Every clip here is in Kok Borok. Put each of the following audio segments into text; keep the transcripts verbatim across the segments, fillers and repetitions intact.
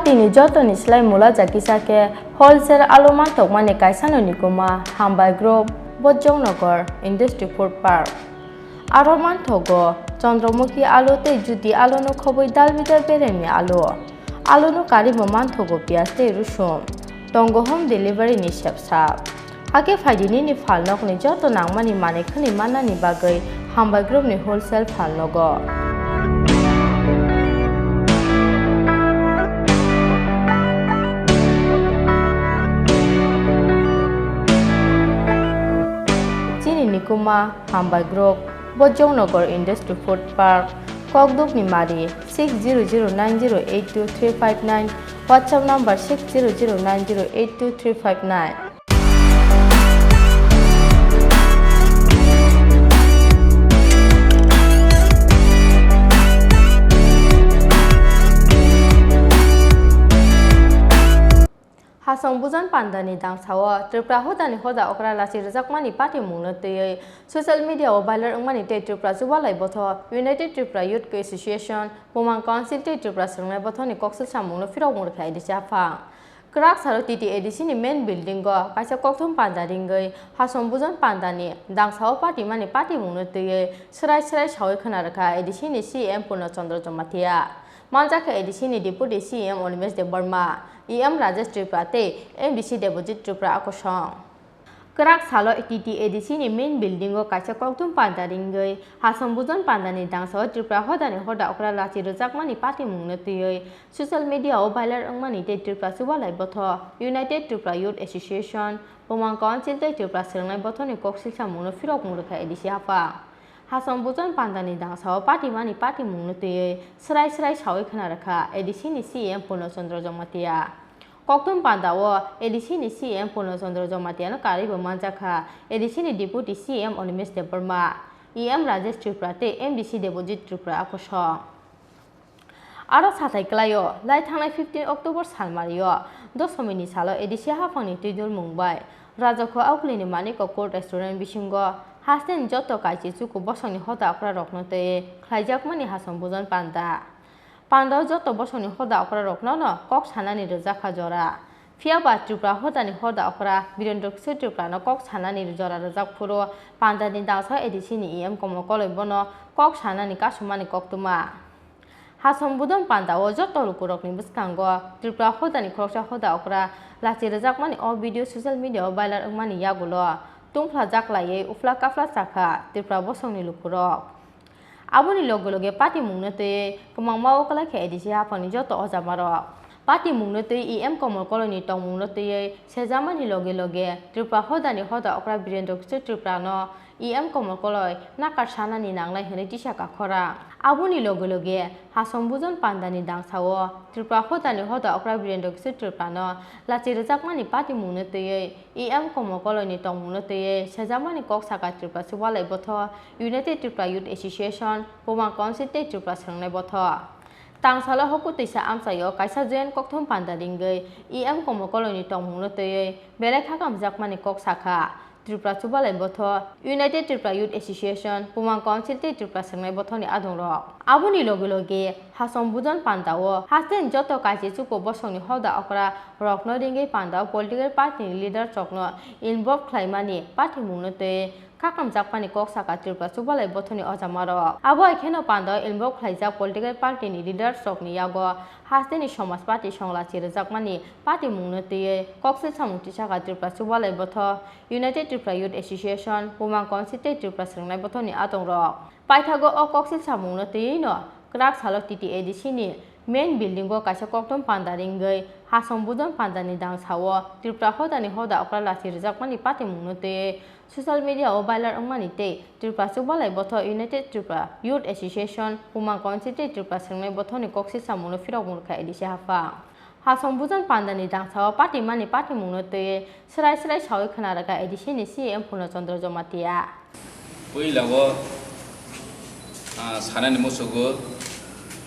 Tini jotoni slai mula jakisa khe wholesale alu mantokmani kaisano nikuma Hambai Group, Bojongnagar Industry Food Park. Aro manthogo Chandramukhi alu tei Jyoti alu no khobwi dal bidal beremni alu. Alu no karibo manthogo piyaj tei rusum. Tongo home delivery ni sepsa. Hakhe phaidi nini phalnokni joto nangmani manwi khwnwi mannani bagwi Hambai Group ni wholesale phalnogo. Chini nikuma Hambai Group, Bojongnagar Industry Food Park, Kokdukni Mari, six zero zero nine zero eight two three five nine, WhatsApp number six zero zero nine zero eight two three five nine. Hasong Bujon Pandani dangsao Tripura hodani hoda okra lachi rwjakmani patimungno twiwi social media o viral wngmani tei Tripura Chubalai Botho, United Tripura Youth Association, Bumang Council tei Tripura Swrwngnai Bothoni koksil samungno phirokmung rwkha A D C aphang. Kwrak salo T T A D C ni main building o kaisa kokthum panda ringwi Hasong Bujon Pandani dangsao patimani patimungno twiwi swrai swrai sawi khwna rwkha A D C ni C E M Purno Chandra Jamatia. Manjakha A D C ni Deputy C E M Animesh Debbarma, E M Rajesh Tripura tei M D C Debojit Tripura a kosong. Kwrak salo T T A D C ni main building o kaisa kokthum panda ringwi Hasong Bujon Pandani dangsao Tripura hodani hoda okra lachi rwjakmani patimungno twiwi social media o viral wngmani tei Tripura Chubalai Botho, United Tripura Youth Association, Bumang Council tei Tripura Swrwngnai Bothoni koksil samungno phirokmung rwkha A D C aphang. Hasong Bujon Pandani dangsao patimani patimungno twiwi swrai swrai sawi khwna rwkha A D C ni C E M Purno Chandra Jamatia. Kokthum panda o A D C ni C E M Purno Chandra Jamatia no karwi bo manjakha A D C ni Deputy C E M Animesh Debbarma, E M Rajesh Tripura tei M D C Debojit Tripura a kosong. Aro sathai kwlaio, lai thangnai fifteen October salmario, Dosomi ni salo A D C haphangni twi dulmung bai Rajokho Aukuli ni Maniko Cold Restaurant bisingo hasteni joto kaichi chuku bosongni hoda okra rokno twi khlaijakmani Hasong Bujon Panda. Pandao joto bosongni hoda okra rokno no kok sanani rwjakha jora. Phiya ba Tripura hodani hoda okra Birendra Kishore Tripura no kok sanani jora rwjak phuru Pandani dangsao A D C ni E M Komol Koloi bono kok sanani kasumani koktwma. Hasong Bujon Panda o joto lukurokni bwskango Tripura hodani khoroksa hoda okra lachi rwjakmani o video social media o viral wngmani yagulo tungphlajak laiwi uphla kaphla chakha Tripura bosongni lukurok. Aboni loge loge patimungno twiwi kwmangma o kwlai khe A D C haphangni joto ojamarok. Patimungno twiwi E M Komol Koloini tongmungno twiwi sejakmani loge loge Tripura hodani hoda okra Birendra Kishore Tripura no E M Komol Koloi nakar sanani nangnai hwnwi tisa kha khorang. Aboni loge loge Hasong Bujon Pandani dangsao Tripura hodani hoda okra Birendra Kishore Tripura no lachi rwjakmani patimungno twiwi E M Komol Koloini tongmungno twiwi sejakmani kok sakha Tripura Chubalai Botho, United Tripura Youth Association, Bumang Council tei Tripura Swrwngnai Botho. Tangsalo hokutwisa amchaio kaisa joint kokthum panda ringwi E M Komol Koloini tongmungno twiwi belai kha kamjakmani kok sakha. Tripura Chubalai Botho, United Tripura Youth Association, Bumang Council tei Tripura Swrwngnai Bothoni adongrok. Aboni loge loge Hasong Bujon Pandao hasteni joto kaichi chuku bosongni hoda okra rokno ringwi pandao political party ni leader rokno involve khlaimani patimungno twi kha kamjakmani kok sakha Tripura Chubalai Bothoni ojamarok. Abo hai kheno pandao involve khlaijak political party ni leader rokni yago hasteni Somaj Party songlachi rwjakmani patimungno twiwi koksil samung tisakha Tripura Chubalai Botho, United Tripura Youth Association, Bumang Council tei Tripura Swrwngnai Bothoni adongrok. Paithago o koksil samungno twiwi no kwrak salo T T A D C ni main building o kaisa kokthum panda ringwi Hasong Bujon Pandani dangsao Tripura hodani hoda okra lachi rwjakmani patimungno twiwi social media o viral wngmani tei Tripura Chubalai Botho, United Tripura Youth Association, Bumang Council tei Tripura Swrwngnai Bothoni koksil samungno phirokmung rwkha A D C haphang. Hasong Bujon Pandani dangsao patimani patimungno twiwi swrai swrai sawi khwna rwkha A D C ni C E M Purno Chandra Jamatia. Puila o, ah, sanani musugo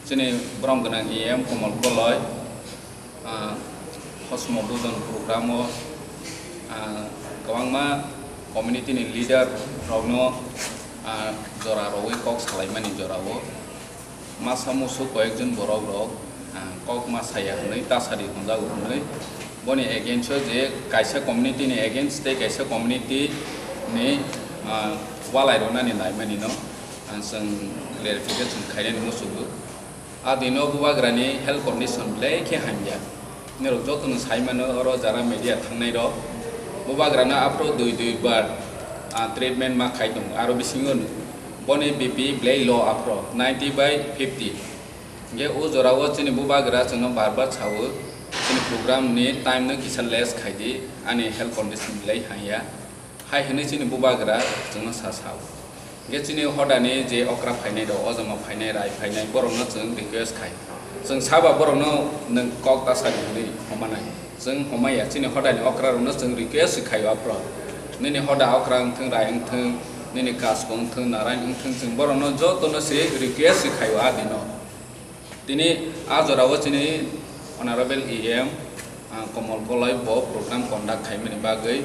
chini borom gwnang E M Komol Koloi, ah, Hasong Bujon program o, ah, kwbangma community ni leader rokno, ah, jora rwwi kok salaimani jora o. Masa musu koyekjon borok rok, Kok ma saya hwnwi tasadi hwnjago hwnwi boni against o je kaisa community ni against tei kaisa community ni, ah, walai rwnani naimani no, ah, chwng clarification khainani muchungo. A dino bubagrani health condition belai khe hamya. Norok jotono sai mano oro jara media thangnai rok. Bubagrano aphro dui dui bar, ah, treatment ma khai tongo. Aro bisingo boni B P belai low aphro ninety by fifty. Hingke o jorao chini bubagra chwngno bar bar sao, chini program ni time no kisa less khai di, ani health condition belai hamya. Hai hwnwi chini bubagra chwngno sa sao. Hingke chini hodani je okra phainai rok, ojama phainai, rai phainai, borokno chwng request khai. Chwng saba borokno nwng kok ta sadi hwnwi homanai. Chwng homaya, chini hodani okra rokno chwng request khaio aphro. Nini hoda okra wngthwng, rai wngthwng, nini kasko wngthwng, narai wngthwng, chwng borokno jotono se request khaio a dino. Tini a jorao chini Honorable E M, ah, Komol Koloi bo program conduct khaimani bagwi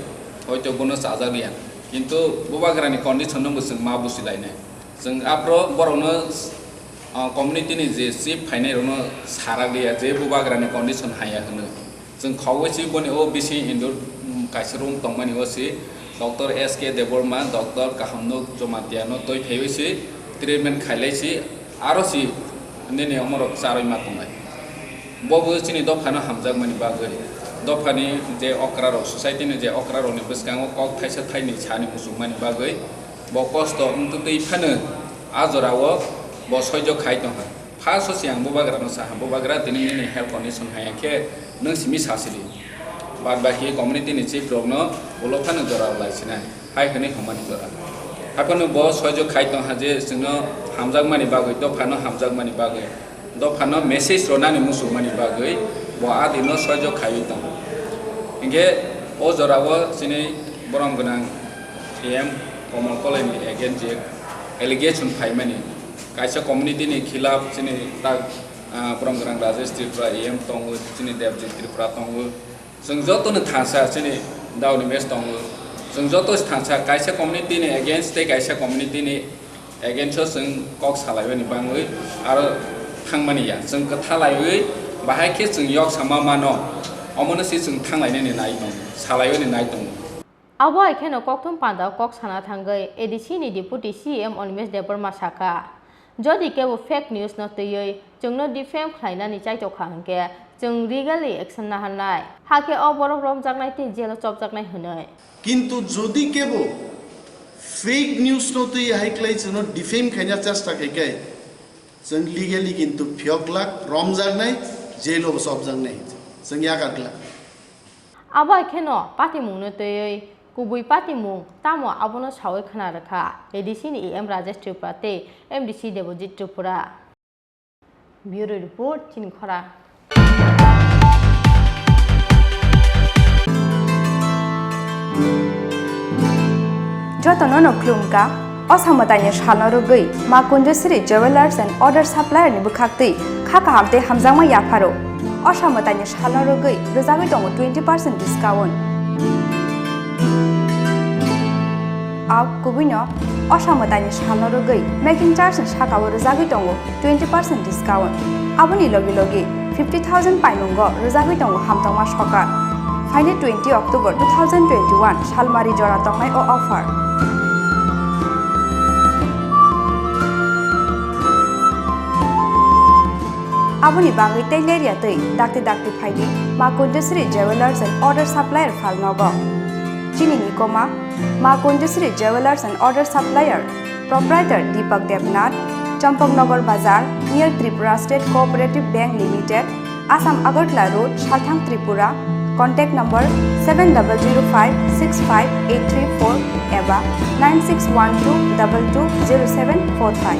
hoito bono chajak ya. Kintu bubagrani condition no bo chwng ma busilainai. Chwng aphro borokno, ah, community ni je chief phainai rokno sarak liya je bubagrani condition haya hwnwi. Chwng khogwi si boni o bisi indur, mm, kaisa room tongmani o si Doctor S K Debbarma, Doctor Kahamnuk Jamatia no twi phaiwi si treatment khailai si aro si nini omorok charwi ma tongnai. Bo bo chini dophano hamjakmani bagwi, dophani je okra rok, society ni je okra rokni bwskango kok thaisa thaini sani muchungmani bagwi bo kosto wngtwi phano a jorao bo soijo khai tongkha. First o se ang bubagrano saha, "Bubagra, tini nini health condition haya khe nwng simi sasidi." Bad baki community ni chief rokno ulo phano jora lai sinai, hai hwnwi hwnmani jora. Haphano bo soijo khai tongha je chwngno hamjakmani bagwi, dophano hamjakmani bagwi, dophano message rwnani muchungmani bagwi bo a dino soijo khaiwi tongo. Hinkhe o jorao chini borom gwnang E M Komol Koloi ni against je allegation phaimani, kaisa community ni khilaf chini tak, ah, borom gwnang Rajesh Tripura E M tongo, chini Debjit Tripura tongo. Chwng joto no thansa chini Daoni Mesh tongo. Chwng joto thansa kaisa community ni against tei kaisa community ni against o chwng kok salaiwi ni bangwi aro thangmani ya. Chwng kwtha laiwi bahai khe chwng yok sama mano. Omono se chwng thanglainani nai tongo, salaiwi ni nai tongo. Abo hai kheno kokthum panda o kok sana thangwi A D C ni Deputy C M Animesh Debbarma sakha, "Jodi kebo fake news no twiwi chwngno defame khlainani chaitokha hwnkhe chwng legally action naharnai. Hakhe o borok romjaknai tei jail o chopjaknai," hwnwi. Kintu jodi kebo fake news no twi hai khlai chwngno defame khaina chesta khai khe chwng legally kintu phiyok glak, romjaknai, jail o bo chopjaknai chwng yakar glak. Abo hai kheno patimungno twiwi kubui patimung tamo abono sawi khna rwkha A D C ni E M Rajesh Tripura tei M D C Debojit Tripura. Bureau Report, chini khora. Jotono no khulumkha. Osa mwtaini salno rwgwi Ma Kunjasri Jewellers and Other Supplier ni bwkhaktwi kha kaham tei hamjakma yapharo. Osa mwtaini salno rwgwi rwjagwi tongo twenty percent discount. A kubuino osa mwtaini salno rwgwi making charge ni sakao rwjagwi tongo twenty percent discount. Aboni logi logi fifty thousand paimungo rwjagwi tongo hamtokma sokar. Phaini twenty October two thousand twenty-one salmari jora tongnai o offer. Aboni bagwi tei lerya twi dakti dakti phaidi Ma Kunjasri Jewellers and Other Supplier phalnogo. Chini nikoma Ma Kunjasri Jewellers and Other Supplier, Proprietor Deepak Debnath, Champaknagar Bazar, near Tripura State Cooperative Bank Limited, Assam Agartala Road, Salthang, Tripura. Contact number seven double zero five six five eight three four eba nine six one two double two zero seven four five.